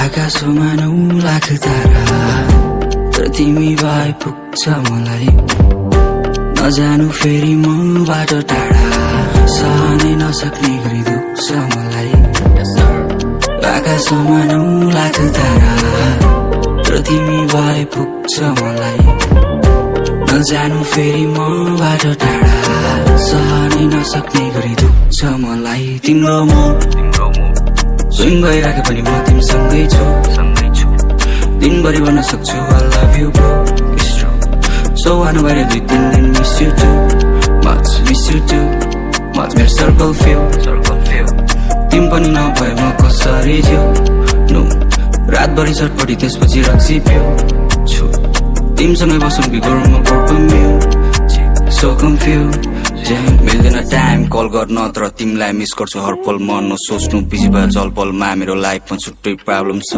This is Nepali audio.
आकाशमा 9 लाख तारा तर तिमी भए पुग्छ मलाई नजानु फेरि मबाट टाढा सहनै नसक्ने गरी दुख्छ मलाई आकाशमा 9 लाख तारा तर तिमी भए पुग्छ मलाई नजानु फेरि मबाट टाढा सहनै नसक्ने गरी दुख्छ मलाई तिम्रो म स्विङ भइराखे पनि म तिमीसँगै छु दिनभरि भन्न सक्छु I love you bro it's true so अनबारे 2-3 दिन miss you too much मेरो सर्कल feel तिमी पनि नभए म कसरी जिउ नो रातभरि सटपटी त्यसपछि रक्सी पिउ छु तिमीसँगै बसौँ कि गरौँ म पर्पम्यू so confused मिल्दैन टाइम कल गर्न तर तिमीलाई मिस गर्छु हर पल म नसोच्नु बिजी भयो जलपलमा मेरो लाइफमा छुट्टै प्रब्लम छ